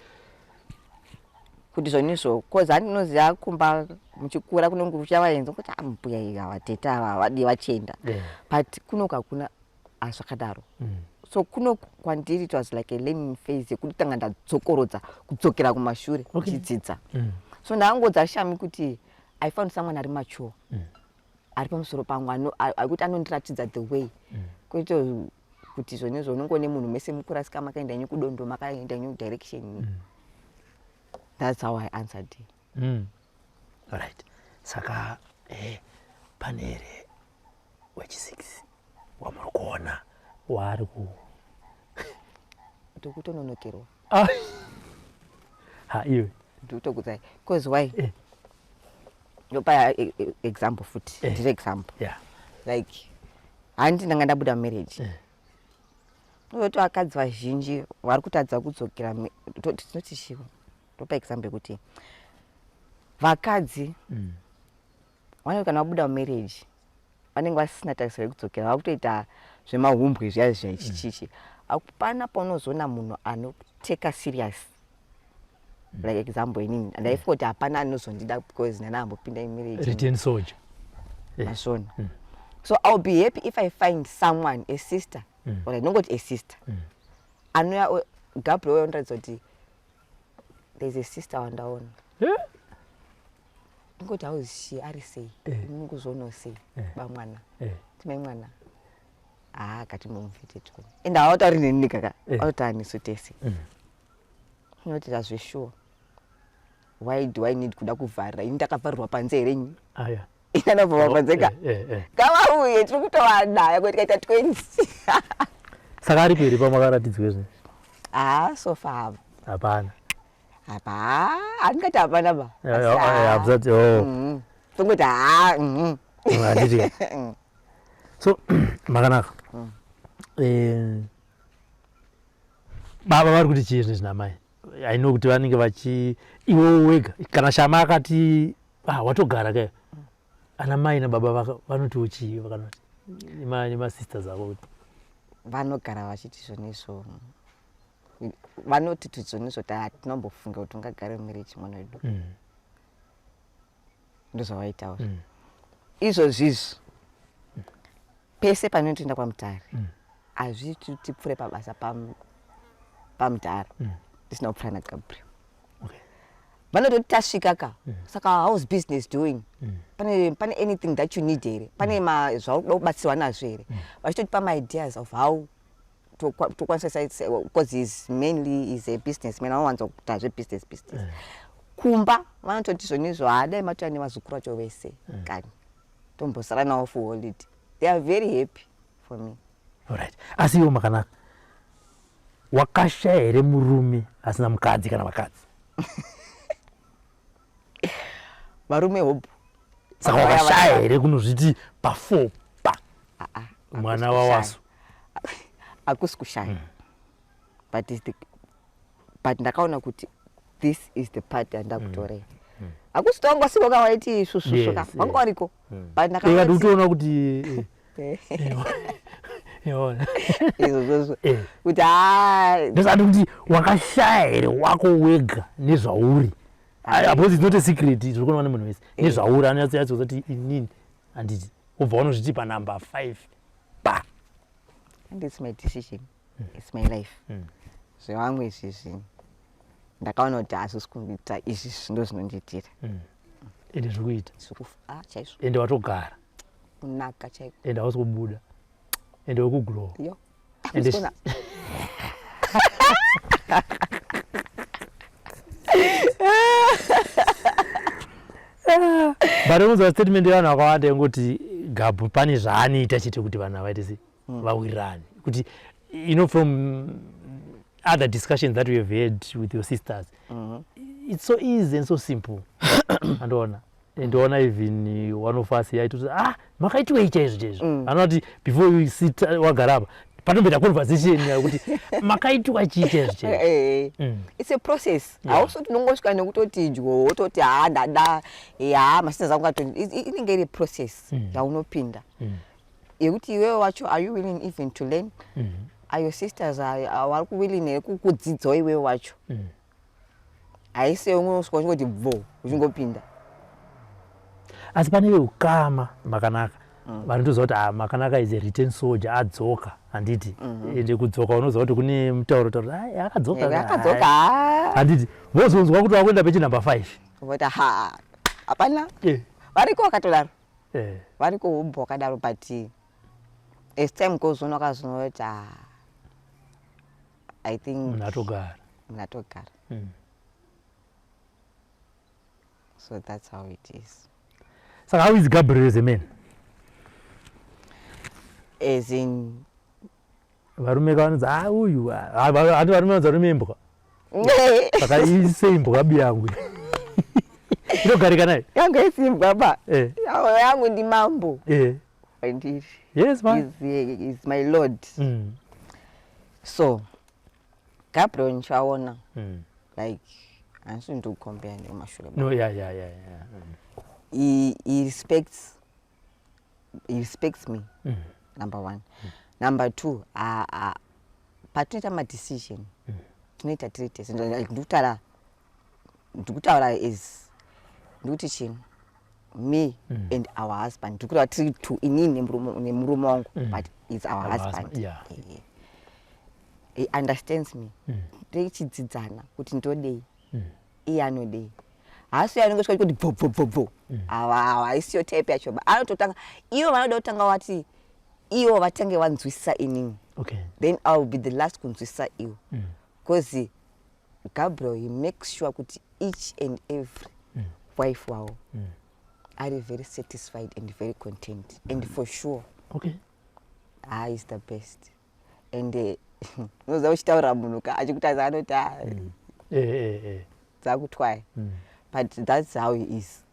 kuti zvonizvo, cause handinoziva kumba muchikura kunenge kuchavaenza kuti mbuya iyi ava tete ava vadii vachienda. But kunoku hakuna zvakadaro. So kuno kwandiri it was like a learning phase yekuti tanga ndadzokorodza kudzokera kumashure kuchidzidza. So ndakangodza Shami kuti I found someone ari mature. Ari pamusoro pangu, akuti anondiratidza the way. Kwete kuti zvonizvo unongo nemunhu mese mukurasika makaenda inyu kudondo makaenda inyu direction. That's how I answered him. All right. Saka pane here wechi6 wamuri kuona waari ku Ndikutononokerwa. Ha iwe. Ndikutokudzai. Because why? Ndopa example futi. Ndiri example. Like handi ndanga ndabuda marriage. Ndoto vakadzi vazhinji vari kutadza kudzokera tinoti chiwo. Ndopa example yekuti vakadzi vanoti kana vabuda marriage vanenge vasisina tarisiro yekudzokera, vakutoita zvemahumbwe zviya zviya ichichichi. Hapana paunozoona munhu anoteka serious. Like example inini ndaifunga kuti hapana anozondida because ndana ambopinda in marriage. Return soldier. Mazvona. So I'll be happy if I find someone, a sister, or ndingoti a sister. Anouya Gabriel uya undiratidza kuti there's a sister wandaona. Ndingoti how is she, ari sei? Ndinokuzoonawo sei bamwana? Timai mwana. Katimomufite tione. Ende haatauri neni kaka. Anotaura nesu tese. Ndinoti zvesure. Why do I need kuda kuvharira? Ini ndakavharirwa panze here ini? Aya. Ini ndakavharirwa panze ka? Ngavauye tiri kutovanaya kuti tikaita 20. Saka ari peri pamakaratidzwa izvi? So far. Hapana. Hapa, handingati hapana ba. Hamsati, oh. Tongoti Handiti. So makanaka. Baba vari kuti chii zvinezvi namai? I know kuti vanenge vachi iwe wega kana Shama akati watogara ka ana mai nababa vanotiwo chii vakanoti nemasisters avo kuti vanogara vachiti zvonizvo vanoti zvonizvo tinombofunga kuti ungagare mumarriage mwana wedu. Ndozvavaitaura. Izvozvizvi pese panotoenda kwaMutare hazviti tipfuure pabasa paMutare tisina kupfuura naGabriel. Vanototi tasvika ka saka how's business doing? Pane anything that you need here? Pane zvauri kuda kubatsirwa nazvo here? Vachitotipa ma-ideas of how tokwanisa, because he's mainly is a businessman, anowanza kuita zvebusiness business. Kumba vanototi zvonizvo haadai matouya nevazukuru vacho vese kani tombosara navo for holiday. They are very happy for me. Alright. Asi iwo Makanaka, wakashaya here murume asina mukadzi kana vakadzi? Varume hope. Saka wakashaya here kunozviti pa4 pa mwana wawasu? Hakusi kushaya. But ndakaona kuti this is the part yandakutorera. Hakusi tawanga wasiko ka waiti svusvusvu ka wanga wariko. But ndakaona kutoona kuti izvozvozvo kuti ndosati kuti wakashaya here wako wega nezvauri? Because it's not a secret, zviri kuonwa nemunhu wese nezvauri anonyatsoyatsoza kuti inini handiti ubva unozviti panumber 5 pa. And it's my decision. It's my life. Zvevamwe izvizvi ndakaona kuti hazvisi kundiita, izvi ndo zvinondiitira. Ende zviri kuita. Chaizvo. Ende watogara. Kunaka chaiko. Ende hausi kubuda. Ende wekuglowa. Yo. Ende but unonzwa statement yevanhu vakawanda yengoti Gabu pane zvaanoita chete kuti vanhu avaite se vawirirane, kuti from other discussions that we have had with your sisters, it's so easy and so simple. Andoona, ndoona even one of us yaitoti, "Ah, makaitiwei chaizvo chaizvo?" Anoti before you sit, wagara apa, patomboita conversation yekuti makaitiwa chii chaizvo chaizvo. It's a process. Hausi kuti unongosvika nekutoti dyo, wototi, "Ha, ndada." Ha, masisters angu ato inenge iri process yaunopinda yekuti iwewe wacho, are you willing even to learn? Are your sisters vari kuwilling here kukudzidzawo iwewe wacho? Haisi unosvika uchingoti bvo, uchingopinda. Asi pane veukama Makanaka vanotoziva kuti, ah, Makanaka is a return soldier, adzoka, handiti? Ende kudzoka unoziva kuti kune mutauro tauro, "Ai, akadzoka." Akadzoka, ha. Handiti vozonzwa kuti wakuenda pechinumber 5? Voti, "Ha, hapana." Variko vakatodaro. Variko hobho wakadaro, but as time goes on wakazoona kuti, ah, I think munhu atogara. Munhu atogara. So that's how it is. Saka how is Gabriel as a man? As in? Varume kavanonzi, "Ah, uyu," handi varume vanonzi varume imbwa. Saka isei imbwa biyangu inogarika naye? Yangu isimbwa ba. Yangu ndimambo ndiri. Yes, man. Is my lord. So Gabriel ndichaona like handisi ndikucompare nekumashure. No, yeah. He respects me, number one. Number two, patinoita madecision tinoita tiri tese. Ndikutaura as ndikuti chii, me and our husband. Ndikutaura tiri two, inini nemurume wangu, but it's our Our husband. husband, yeah. He understands me. Tichidzidzana kuti ndodei, iye anodei. Haasi anenge svika kuti bvo bvo bvo bvo. Ava haisiyo type yacho ba. Anototanga ivo, vanoda kutanga vati ivo vatange vanzwisisa inini, then I will be the last kunzwisisa ivo, because Gabriel, he makes sure kuti each and every wife wavo ari very satisfied and very content, and for sure ah, is the best. And unoziva uchitaurira munhu ka achikutarisa, anoti, "Ah, dzakutwaya." But that's how he is.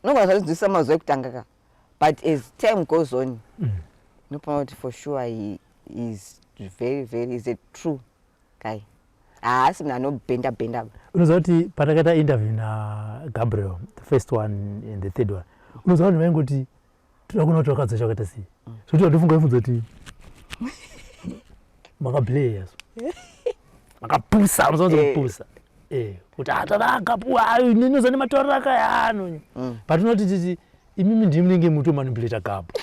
Unogona kuzvinzwisisa mazuva ekutanga ka, but as time goes on unopona kuti for sure he is very very is a true guy. Haasi munhu anobhenda bhenda. Unoziva kuti patakaita interview naGabriel, the first one and the third one, unoziva vanhu vaingoti, "Toda kuona kuti vakadzi vacho vakaita sei." Zvokuti vandofunga vaifunza kuti makableya, makapusa, unoziva kupusa. Kuti atarakapuwa ninoza nematauriro akayano, but unoti titi imimi ndimi munenge mutomanipulata Gabu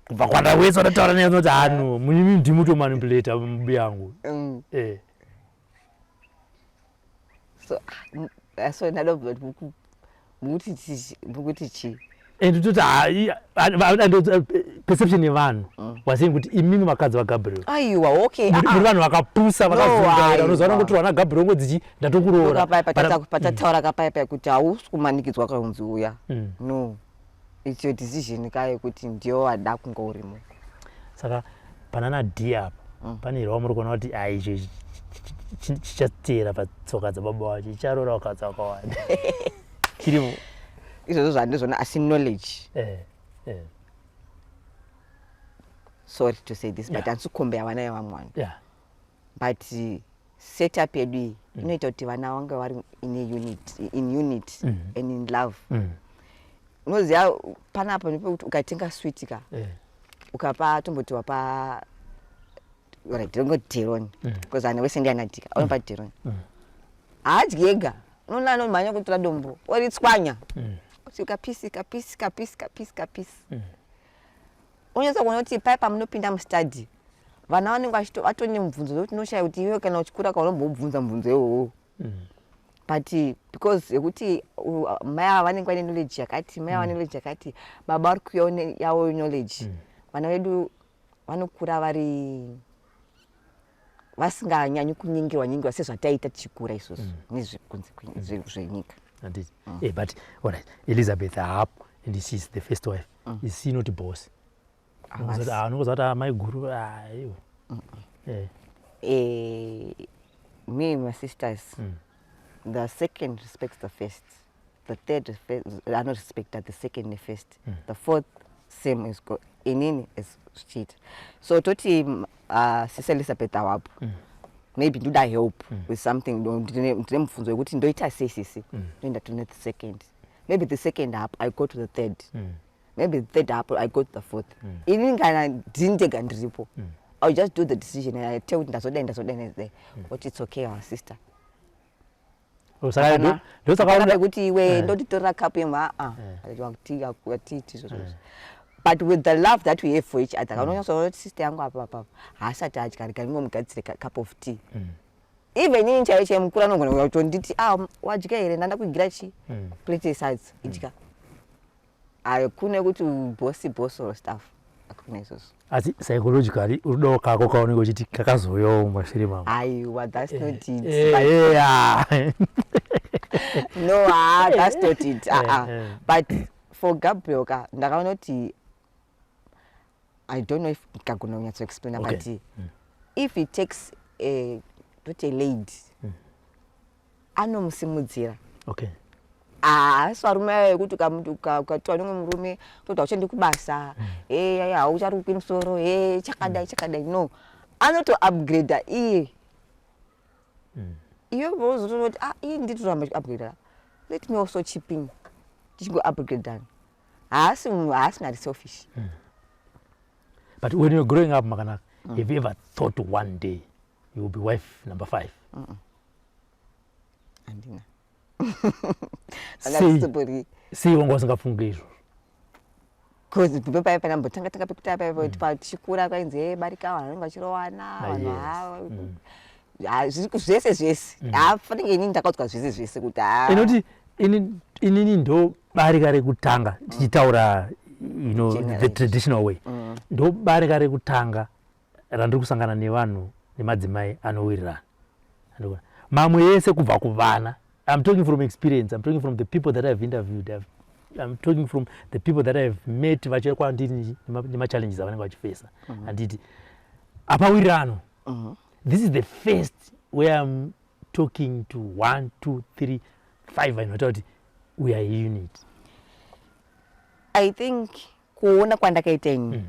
kubva kwandawesa ndataura naye, unoti hano mimi ndimi mutomanipulata yangu. So so ndadobva kuti mukuti chii? And toti perception yevanhu wasei kuti imimi vakadzi vaGabriel Aiwa, okay. muri vanhu vakapusa, vakazungaira. Unoziva vanongotorwa naGabriel ngodzichi, "Ndatokuroora." Patataura kapaipai kuti hausi kumanikidzwa kaunzi uya. No, it's your decision kayo kuti ndiyo wada kunge urimo. Saka panana D apa, pane here wamuri kuona kuti ai, icho chichateera patsoka dzababa wacho, chicharoora vakadzi vakawanda, chirimo? Izvozvo zvandizvona, asi knowledge, sorry to say this, but handisi kukombeya vana vevamwe vanhu, but setup yedu iyi inoita kuti vana vange vari in a unit, in unit and in love. Unoziva panapa nepekuti ukatenga sweet ka, ukapa, tomboti wapa, right, ringoti Deron, because ana wese ndianadhika, unopa Deron, haadyi ega. Unoona anomhanya kutora dombo oritswanya, kuti kapisi kapisi kapisi kapisi kapisi. Unonyatsa kuona kuti pai pamunopinda mustudy, vana vanenge vatone mubvunzo zvokuti unoshaya kuti iwe kana uchikura kaunombobvunza mubvunzo iwowo. But because yekuti mai ava vanenge vaine knowledge yakati, mai ava vane knowledge yakati, baba vari kuuyawo yavo knowledge, vana vedu vanokura vari vasinganyanyi kunyengirwa nyengirwa sezvataita tichikura isusu nezvekunze zvenyika. Handiti? But alright, Elizabeth haapo and she's the first wife. Is she not boss? Havasi. Unongoziva kuti mai guru, iwe. Me and my sisters, the second respects the first, the third anorespecta the second nefirst, the fourth same is go inini is zvichiita. So toti Sis Elizabeth awapo, maybe ndoda help with something, ndine mubvunzo wekuti ndoita sei sisi, ndoenda to the second. Maybe the second up, I go to the third. Maybe the third up, I go to the fourth. Inini kana ndini ndega ndiripo, I'll just do the decision and I tell kuti ndazodai, ndazodai, ndazodai, but it's okay, our sister. Oh, saka ndosaka pekuti iwe ndotitorera kapu yemwa, aa, atiiti izvozvo. But with the love that we have for each other, kanonyatsoona kuti sister yangu apa apa haasati adya, rega ndingomugadzire cup of tea. Even ini chaiyo chaiyo mukuru anogona kutonditi, "Ah, wadya here? Ndanda kuigira chi plate yesadza, idya." Hakuna kuti boss boss or stuff, hakuna izvozvo. Asi psychologically rudo kako kaunenge uchiti kakazouyawo mumashure mangu? Aiwa, that's not it. No, ah, that's not it. Ah, ah. But for Gabriel ka, ndakaona kuti, I don't know if ndikagona kunyatsoexplaina, but if it takes a, not a lady, anomusimudzira. Haasi varume aya ekuti ukatiwa nemwe murume toti hauchaendi kubasa, e haucharukwi musoro, e chakadai chakadai. No, anotoupgrada iye. Iwe vozototi, "Ah, ii nditoramba chiupgrada, let me also chip in," tichingoupgradana. Haasi ari selfish. But when you're growing up, Makanaka, have you ever thought one day you will be wife number five? Handina. Sei? Andisitori. Sei wanga usingafungi izvozvo? Because paipa panambotanga tanga pekuti apa tichikura kwainzi, "E barika, vanhu vanenge vachirowana." Ah, Vanhu zvese zvese hafanike. Inini ndakaudzwa zvese zvese kuti ha. Inoti inini ndo barika rekutanga, tichitaura the Generally. traditional way, ndo barika rekutanga randiri kusangana nevanhu nemadzimai anowirirana. Andikuona mamwe ese kubva kuvana. I'm talking from experience, I'm talking from the people that I've interviewed, I'm talking from the people that I've met vachiuya kwandiri nemachallenges avanenge vachifesa. Handiti hapawirirano? This is the first where I'm talking to one, two, three, five vanhu vataura kuti we are a unit. I think kuona kwandakaita ini,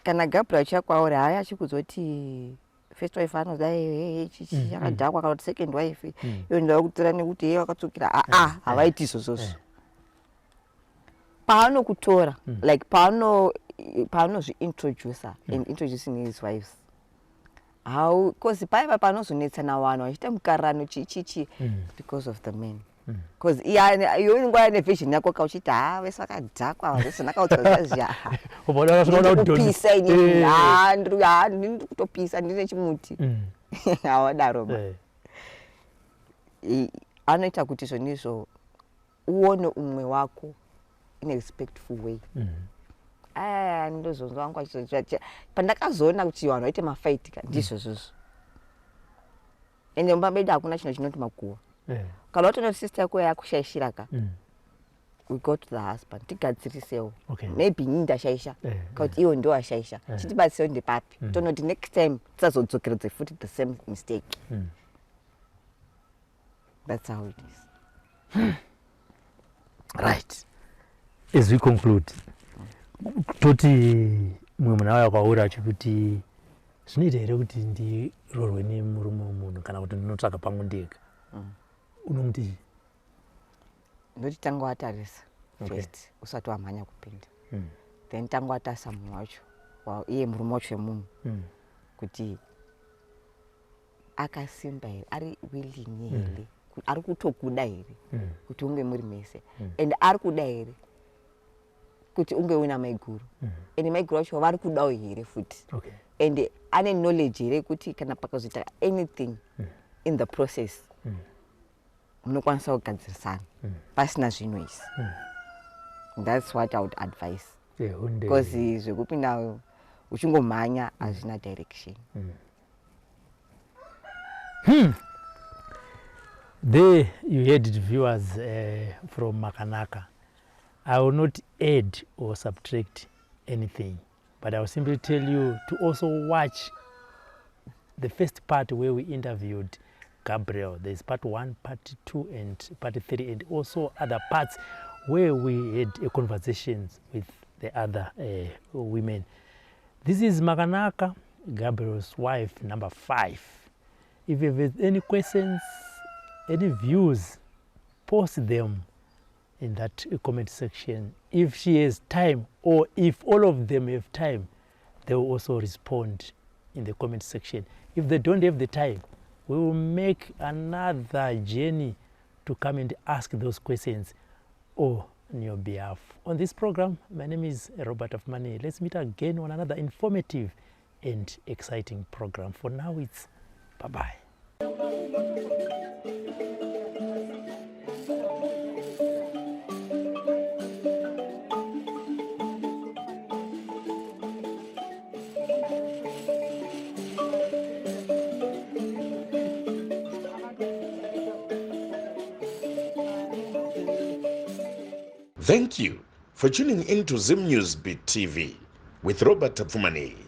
kana Gabriel achakwauri hayi achikuzoti first wife anodai chichi akadhakwa, kana kuti second wife iyo ndava kutora nekuti ye wakatsukira, aa, havaiti izvozvozvo. Paanokutora, like paanozviintroducer and introducing his wives, how, cause paiva panozonetsana vanhu vachiita mukarano chichichi because of the man, because iwe nguva ane vision yako kauchiti, "Ha, vese vakadhakwa, vese ndakaudzwa zviya zviya, ndikupisa inini, ha, ha, ndiri kutopisa, ndine chimuti." Hawadaro ba. Anoita kuti zvonizvo uone umwe wako in a respectful way. Aya ndozonzwa wangu pandakazoona kuti vanhu vaite mafight ka, ndizvo zvozvo. Ende mumba medu hakuna chinhu chinoti makuhwa. Kana watoona kuti sister yako yakushaishira ka, we go to the husband, tigadzirisewo. Maybe inini ndashaisha, kana kuti iwo ndo ashaisha, chitibatsirewo ndepapi, tonoti next time tisazodzokeredze futi the same mistake. That's how it is. Right, as we conclude, toti mumwe munhu auya kwauri achikuti, "Zvinoita here kuti ndirorwe nemurume wemunhu kana kuti ndinotsvaga pangu ndega?" Unomuti chii? Ndoti tanga watarisa first usati wamhanya kupinda. Then tanga watarisa munhu wacho, iye murume wacho wemunhu, kuti akasimba here, ari willing here, ari kutokuda here kuti unge muri mese, and ari kuda here kuti unge una maiguru, and maiguru vacho vari kudawo here futi, and ane knowledge here yekuti kana pakazoita anything in the process, munokwanisa kugadzirisana pasina zvinhu izvi. That's what I would advise, Hunde. because zvekupinda uchingomhanya hazvina direction. There you heard it, viewers, from Makanaka. I will not add or subtract anything, but I will simply tell you to also watch the first part where we interviewed Gabriel. There's part 1, part 2, and part 3, and also other parts where we had a conversations with the other women. This is Makanaka, Gabriel's wife, number 5. If you have any questions, any views, post them in that comment section. If she has time, or if all of them have time, they will also respond in the comment section. If they don't have the time, we will make another journey to come and ask those questions on your behalf. On this program, my name is Robert Tapfumaneyi. Let's meet again on another informative and exciting program. For now, it's bye-bye. Thank you for tuning in to Zim News Beat TV with Robert Tapfumaneyi.